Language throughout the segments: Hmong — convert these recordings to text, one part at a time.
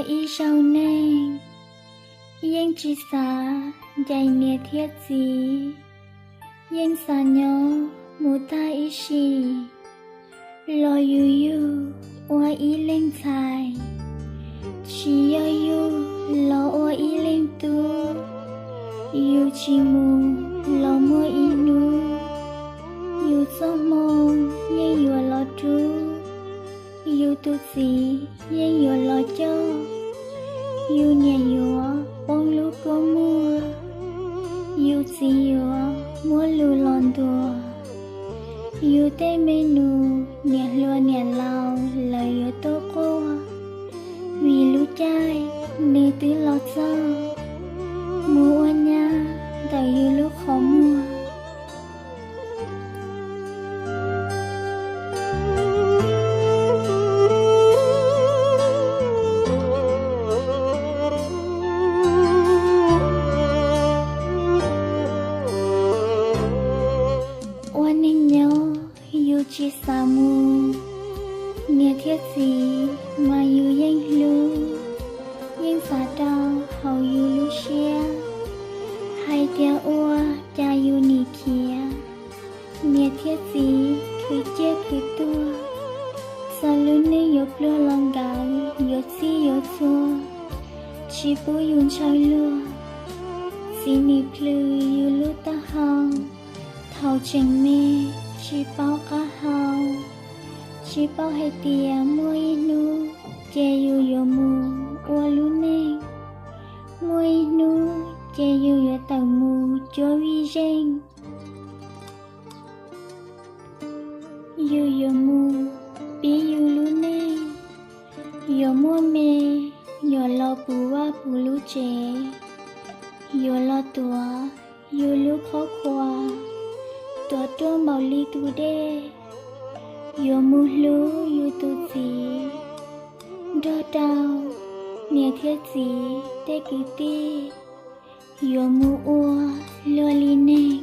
Ib zaug neej yeej tsis xav ncaim niam thiab txiv, yeej xav nyob mus tag ib sim. Los yus yug ua ib leeg ntxhais, tsis yog yug los ua ib leeg tub. Yus tsis mus los muaj ib hnub, yus txoj hmoo yeej yuav los rub, yus tus txiv yeej yuav los coj. Yus niam yuav poob lub kua muag, yus txiv yuav muab lus los ntuas. Yus tej me nus niam hluas niam laus lawv yuav tuaj quaj, vim lub caij nws twb los txog, mus ua nyab ntawm yus lub qhov muag. Ua neej nyob yus tsis xav mus, niam thiab txiv mas yus yeej hlub, yeej xav rau hauv yus lub siab, hais tias ua cas yus nim khiav, niam thiab txiv khwv ciaj khwv tuag. Txog lub neej yuav pluag los nkawd yuav txhij yuav txhua, tsis pub yus ntshaw luag. Txiv nim plhws yus lub taub hau, thaum tseem me tsis paub qab hau, tsis paub hais tias muaj ib hnub ces yus yuav mus ua lub neej, muaj ib hnub ces yus yuav tawm mus cuab vij zeej. Yus yuav mus pib yus lub neej, yuav muaj me, yuav los puv vaj puv lub tsev, yuav los tuav yus lub qhov khua, tuav ruaj npaum li tus dej. Yuav mus hlub yus tus txiv, nrog rau niam thiab txiv tej kwv tij. Yuav mus ua luag li neeg,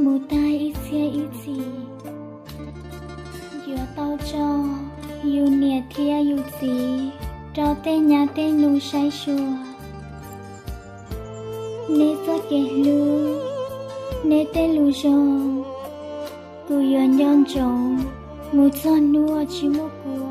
mus tag ib txhiab ib txhis. Yuav tau tso yus niam thiab yus txiv rau tej nyab tej nus saib xyuas. Neb txoj kev hlub, neb tej lus zoo, kuv yuav nco ntsoov mus txog hnub tsis muaj kuv.